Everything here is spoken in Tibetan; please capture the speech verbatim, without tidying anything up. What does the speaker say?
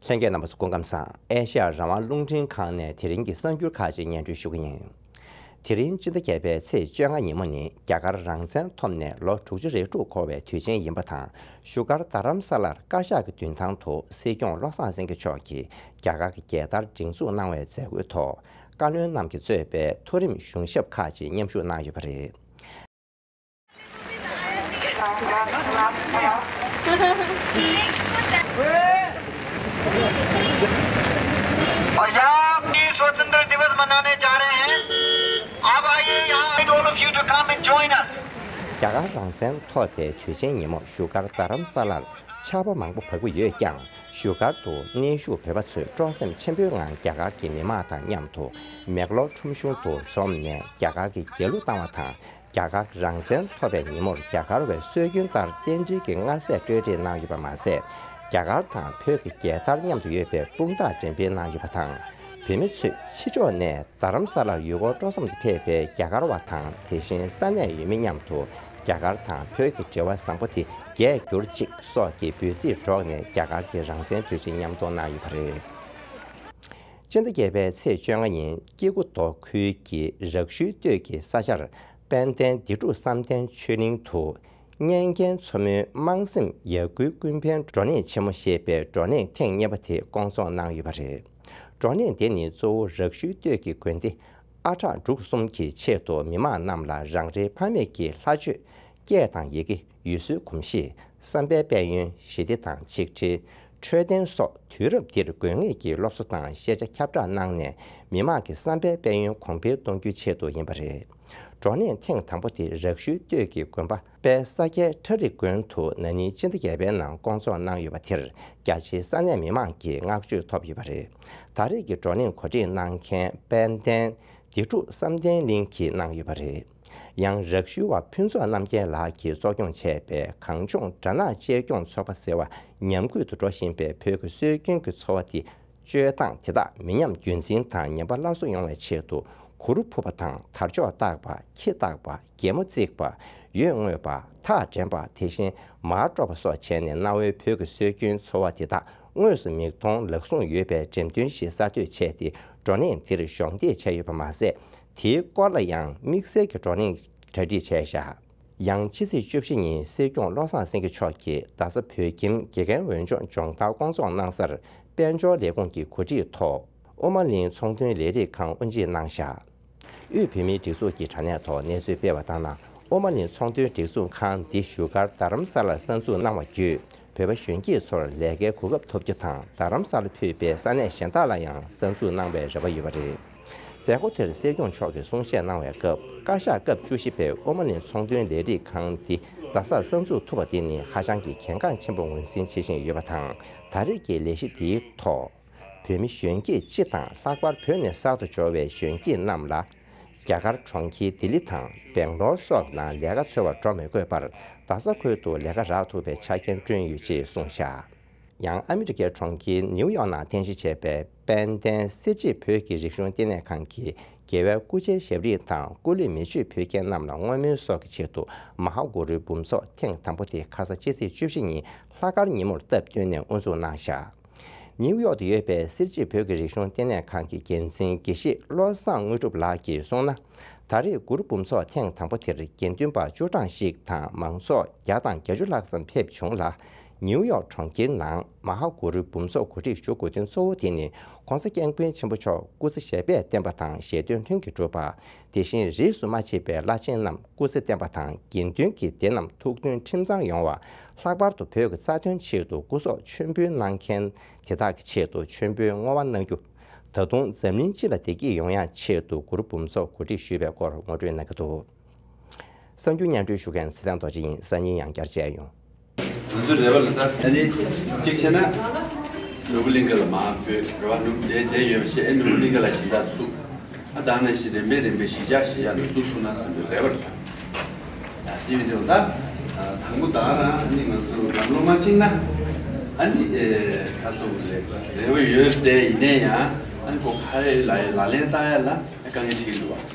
ལྷན་རྒྱས་རྣམ་པ་ཚོ་སྐུ་ཁམས་བཟང་། ཨེ་ཤ་ཡ་རང་དབང་རླུང་འཕྲིན་ཁང་ནས་དེ་རིང་གི་གསར་འགྱུར་ཁག་ཅིག་སྙན་སྒྲོན་ཞུ་གི་ཡིན། དེ་རིང་སྤྱི་ཟླ་བརྒྱད་པའི་ཚེས་བཅོ་ལྔ་ཉིན་མོ་ནི་རྒྱ་གར་རང་བཙན་ཐོབ་ནས་ལོ་དྲུག་ཅུ་རེ་དྲུག་འཁོར་བའི་དུས་ཆེན་ཡིན་པ་དང་། བཞུགས་སྒར་རྡ་རམ་ས་ལར་བཀའ་ཤག་གི་མདུན་ཐང་དུ་སྲིད་སྐྱོང་བློ་བཟང་སེང་གེ་མཆོག་གིས་རྒྱ་གར་གྱི་རྒྱལ་དར་སྒྲེང་འཛུགས་གནང་བའི་མཛད་སྒོའི་ཐོག་བཀའ་བློན་རྣམས་ཀྱིས་གཙོས་པའི་མཐོ་རིམ་གཞུང་ཞབས་ཁག་ཅིག་མཉམ་ཞུགས་གནང་ཡོད་པ་རེད། और यहाँ अपनी स्वतंत्र दिवस मनाने जा रहे हैं। अब आइए यहाँ all of you to come and join us. རྒྱ་གར་རང་བཙན་ཐོབ་པའི་དུས་ཆེན་ཉིན་མོ་བཞུགས་སྒར་རྡ་རམ་ས་ལར་ཆར་པ་མང་པོ་བབས་ཀྱི་ཡོད་ཀྱང་། བཞུགས་སྒར་དུ་གནས་བཞུགས་བོད་པ་ཚོས་སྤྲོ་སེམས་ཆེན་པོའི་ངང་རྒྱ་གར་གྱི་མི་མང་དང་མཉམ་དུ་མེག་ལོར་ཁྲོམ་གཞུང་དུ་འཛོམས་ནས་རྒྱ་གར་གྱི་རྒྱལ་གླུ་བཏང་བ་དང་། རྒྱ་གར་རང་བཙན་ཐོབ་པའི་ཉིན་མོར་རྒྱ་གར་བའི་སྲོལ་རྒྱུན་ལྟར་རྟེན་འབྲེལ་གྱི་མངར་ཟས་སྤྲོད་སྒྲིག་གནང་ཡོད་པ་མ་ཟད། རྒྱ་གར་དང་བོད་ཀྱི་རྒྱལ་དར་མཉམ་དུ་ཡོད་པའི་དཔུང་རྟགས་འགྲེམས་སྤེལ་གནང་ཡོད་པ་དང་། བོད་མི་ཚོས་ཕྱི་ཕྱོགས་ནས་རྡ་རམ་ས་ལར་ཡུལ་སྐོར་སྤྲོ་འཆམ་དུ་ཕེབས་པའི་རྒྱ་གར་བ་དང་། དེ་བཞིན་ས་གནས་ཡུལ་མི་མཉམ་དུ་རྒྱ་གར་དང་བོད་ཀྱི་འབྲེལ་བ་བཟང་པོ་དེ་རྒྱས་གྱུར་ཅིག་སོགས་ཀྱི་འབོད་ཚིག་སྒྲོག་ནས་རྒྱ་གར་གྱི་རང་བཙན་དུས་ཆེན་མཉམ་གཏོང་གནང་ཡོད་པ་རེད། སྤྱི་ཟླ་བརྒྱད་པའི་ཚེས་བཅོ་ལྔ་ཉིན་སྐྱེ་རྒུ་མདོ་ཁུལ་གྱི་རག་ཤུལ་སྟོད་ཀྱི་ས་ཆར་དཔལ་ལྡན་བདེ་སྒྲུབ་བསམ་གཏན་ཆོས་གླིང་དུ། གཉན་གན་མཚོ་མོའི་དམངས་སེམས་ཡར་སྐུལ་ཀུན་ཕན་བགྲོ་གླེང་ཆེན་མོ་ཞེས་པའི་བགྲོ་གླེང་ཐེངས་གཉིས་པ་དེ་བསྐོང་ཚོགས་གནང་ཡོད་པ་རེད། བགྲོ་གླེང་དེ་ནི་གཙོ་བོ་རག་ཤུལ་སྟོད་ཀྱི་དགོན་སྡེ་ཨ་ཕྲག་འབྲུག་གསུམ་གྱི་ཆེད་དུ་མི་མང་རྣམས་ལ་རང་རེའི་ཕ་མེས་ཀྱི་ལྷ་ཆོས། སྐད་དང་ཡི་གེ། ཡུལ་སྲོལ་གོམས་གཤིས། བསམ་པའི་དཔལ་ཡོན། ཞི་བདེ་དང་ཆིག་སྒྲིལ། འཕྲོད་བསྟེན་སོགས་དུས་རབས་འདིར་དགོས་ངེས་ཀྱི་སློབ་གསོ་དང་ཤེས་བྱ་ཁྱབ་བསྒྲགས་གནང་ནས། མི་དམངས་ཀྱི་བསམ་པའི་དཔལ་ཡོན་གོང་འཕེལ་གཏོང་རྒྱུའི་ཆེད་དུ་ཡིན་པ་རེད། བགྲོ་གླེང་ཐེངས་དང་པོ་དེ་རག་ཤུལ་སྟོད་ཀྱི་དགོན་པ་དཔལ་ས་སྐྱའི་ཁྲ་རི་དགོན་དུ་ན་ནིང་སྤྱི་ཟླ་བརྒྱད་པའི་ནང་བསྐོང་ཚོགས་གནང་ཡོད་པ་དེར། རྒྱ་ཆེའི་ས་གནས་མི་མང་གིས་བསྔགས་བརྗོད་ཐོབ་ཡོད་པ་རེད། ད་རེས་ཀྱི་བགྲོ་གླེང་གོ་སྒྲིག་གནང་མཁན་དཔལ་ལྡན་བདེ་སྒྲུབ་བསམ་གཏན་གླིང་གིས་གནང་ཡོད་པ་རེད། ཡང་རག་ཤུལ་བ་ཕུན་ཚོགས་རྣམ་རྒྱལ་ལགས་ཀྱིས་གཙོ་སྐྱོང་བྱས་པའི་གངས་ལྗོངས་སྦྲ་ནག་གཅེས་སྐྱོང་ཚོགས་པ་ཟེར་བ་ཉམས་རྒུད་དུ་འགྲོ་བཞིན་པའི་བོད་ཀྱི་སྲོལ་རྒྱུན་གྱི་འཚོ་བ་དེ། སྤྱོད་སྟངས་དེ་དག་མི་ཉམས་རྒྱུན་འཛིན་དང་ཉམས་པ་སླར་གསོ་ཡོང་བའི་ཆེད་དུ། གུར་ཕུབ་པ་དང་དར་ལྕོག་བཏགས་པ། ཁྱི་བཏགས་པ། གད་མོ་བརྩིགས་པ། ཡོས་བརྔོས་པ། ཐག་འགྲེམས་པ། དེ་བཞིན་མར་དཀྲོག་པ་སོགས་བྱས་ནས་གནའ་བོའི་བོད་ཀྱི་སྲོལ་རྒྱུན་འཚོ་བ་དེ་དག་དངོས་སུ་མིག་མཐོང་ལག་ཟུང་ཡོད་པའི་འགྲེམས་སྟོན་ཞིག་གསར་གཏོད་བྱས་ཏེ། བགྲོ་གླེང་འདིར་གཞོགས་འདེགས་བྱས་ཡོད་པ་མ་ཟད། དེའི་སྐོར་ལ་ཡང་དམིགས་བསལ་གྱི་བགྲོ་གླེང་གྲ་སྒྲིག་བྱས་བཞག་ཡང་ཕྱི་ཚེས་བཅུ་བཞི་ཉིན་སྲིད་སྐྱོང་བློ་བཟང་སེང་གེ་མཆོག་གིས་རྡ་ས་བོད་ཁྱིམ་དགེ་རྒན་འོས་སྦྱོང་སྦྱོང་བརྡར་བསྐོང་ཚོགས་གནང་སར། དཔལ་འབྱོར་ལས་ཁུངས་ཀྱི་གོ་སྒྲིག་ཐོག་ཨོ་མ་གླིང་ཚོང་དོན་ལས་རིགས་ཁང་དབུ་འབྱེད་གནང་བཞག་དབུས་བོད་མིའི་སྒྲིག་འཛུགས་ཀྱི་དྲ་གནས་ཐོག་གནས་ཚུལ་སྤེལ་བ་ལྟར་ན། ཨོ་མ་གླིང་ཚོང་དོན་སྒྲིག་འཛུགས་ཁང་འདི་བཞུགས་སྒར་རྡ་རམ་ས་ལར་གསར་འཛུགས་གནང་བ་བརྒྱུད། བོད་པ་གཞོན་སྐྱེས་ཚོར་ལས་ཀའི་གོ་སྐབས་ཐོབ་རྒྱུ་དང་། རྡ་རམ་ས་ལ་ཕུད་པའི་ས་གནས་གཞན་དག་ལ་ཡང་གསར་འཛུགས་གནང་བའི་རེ་བ་ཡོད་པ་རེད། མཛད་སྒོ་དེར་སྲིད་སྐྱོང་མཆོག་གིས་གསུང་བཤད་གནང་བའི་སྐབས། བཀའ་ཤག་སྐབས་བཅུ་བཞི་པའི་ཨོ་མ་གླིང་ཚོང་དོན་ལས་རིགས་ཁང་འདི་རྡ་སར་གསར་འཛུགས་ཐུབ་པ་དེ་ནི་ཧ་ཅང་གི་གལ་འགངས་ཆེན་པོ་ངོས་འཛིན་བྱེད་བཞིན་ཡོད་པ་དང་། ད་རེས་ཀྱི་ལས་གཞི་འདིའི་ཐོག་བོད་མི་གཞོན་སྐྱེས་སྤྱི་དང་། ལྷག་པར་བོད་ནས་གསར་དུ་འབྱོར་བའི་གཞོན་སྐྱེས་རྣམས་ལ། རྒྱ་གར་གྲོང་ཁྱེར་ལྡི་ལི་དང་སྦེང་ལོར་སོགས་ནང་ལས་ཀ་འཚོལ་བར་འགྲོ་མི་དགོས་པར། རྡ་ས་ཁུལ་དུ་ལས་ཀ་རག་ཐུབ་པའི་ཆ་རྐྱེན་བསྐྲུན་ཡོད་ཅེས་གསུངས་བཞག་ཡང་ཨ་མི་རི་ཀའི་གྲོང་ཁྱེར་ནིའུ་ཡོག་ནང་རྟེན་གཞི་བྱས་པའི་དཔལ་ལྡན་གསེར་བརྗིད་བོད་ཀྱི་རིག་གཞུང་ལྟེ་གནས་ཁང་གིས། རྒྱལ་བའི་སྐུ་ཕྱྭའི་ཞབས་རིམ་དང་། སྐུ་ལུས་མི་ཆོས་ཕུལ་མཁན་རྣམས་ལ་བསྔོ་སྨོན་སོགས་ཀྱི་ཆེད་དུ། མ་ཧཱ་གུ་རུའི་འབུམ་ཚོགས་ཐེངས་དང་པོ་དེ་ཁ་ས་ཕྱི་ཚེས་བཅུ་བཞི་ཉིན་ལྷག་དཀར་ཉིན་མོར་སྟབས་བསྟུན་ནས་དབུ་འཛུགས་གནང་བཞག་ནིའུ་ཡོག་ཏུ་ཡོད་པའི་གསེར་བརྗིད་བོད་ཀྱི་རིག་གཞུང་ལྟེ་གནས་ཁང་གི་འགན་འཛིན་དགེ་བཤེས་བློ་བཟང་དངོས་གྲུབ་ལགས་ཀྱིས་གསུངས་ན། ད་རེས་གུ་རུ་འབུམ་ཚོགས་ཐེངས་དང་པོ་དེར་དགེ་འདུན་པ་བཅུ་གྲངས་ཤིག་དང་མང་ཚོགས་བརྒྱ་དང་བརྒྱད་ཅུ་ལྷག་ཙམ་ཕེབས་བྱུང་ལ། ནིའུ་ཡོག་གྲོང་ཁྱེར་ནང་མ་ཧཱ་གུ་རུའི་འབུམ་ཚོགས་གོ་སྒྲིག་ཞུ་དགོས་དོན་གཙོ་བོ་དེ་ནི། ༸གོང་ས་༸སྐྱབས་མགོན་ཆེན་པོ་མཆོག་སྐུ་ཚེ་ཞབས་པད་བརྟན་པ་དང་། བཞེད་དོན་ལྷུན་གྱིས་གྲུབ་པ། དེ་བཞིན་རིས་སུ་མ་ཆད་པའི་བླ་ཆེན་རྣམས་སྐུ་ཚེ་བརྟན་པ་དང་། དགེ་འདུན་གྱི་སྡེ་རྣམས་ཐུགས་མཐུན་ཁྲིམས་གཙང་ཡོང་བ། ལྷག་པར་དུ་བོད་ཀྱི་རྩ་དོན་ཆེད་དུ་སྐུ་སྲོག་མཆོད་འབུལ་གནང་མཁན་དེ་དག་གི་ཆེད་དུ་མཆོད་འབུལ་བསྔོ་བ་གནང་རྒྱུ། ད་དུང་འཛམ་གླིང་སྤྱི་ལ་བདེ་སྐྱིད་ཡོང་ཡག་ཆེད་དུ་གུ་རུ་འབུམ་ཚོགས་གོ་སྒྲིག་ཞུས་པའི་སྐོར་ངོ་སྤྲོད་གནང་གི་འདུག་གསར་འགྱུར་སྙན་སྒྲོན་ཞུ་མཁན་ཚེ་བརྟན་རྡོ་རྗེ་ཡིན། སང་ཉིན་ཡང་བསྐྱར་མཇལ་ཡོང་། ང་ཚོའི་རེ་བ་ལ་ད་ཨ་ནི་གཅིག་བྱས་ན་ནོར་བུ་གླིང་ག་ལ་མར་བོད་རེ་བ་ནུབ་བསྡད་བསྡད་ཡོད་པ་ཞིག་ཨེ་ནོར་བུ་གླིང་ག་ལ་ཞིང་བདག་བཙུགས། ཨ་ད་ནས་ཞིག་རིམ་པས་རིམ་པས་གཞིས་ཆགས་གཞིས་ཆགས་ནས་བཙུགས་ཐུབ་ན་བསམ་པའི་རེ་བ་རེད། ད་དེ་མི་འདུག་ད། དང་པོ་ད་རང་ཨ་ནི་ང་ཚོ་ལམ་ལྷོང་མ་ཕྱིན་ན་ཨ་ནི་ཨེ་ཁ་སོ་རེ་རེ་བ་ཡོད་དེ་ཡིན་ནའི་ཡང་ཨ་ནི་ཁོ་ཁ་རེ་ལ་ལག་ལེན་བསྟར་ཡ་ལ་དཀའ་ངལ་འཕྲད་ཀྱི་འདུག་བ།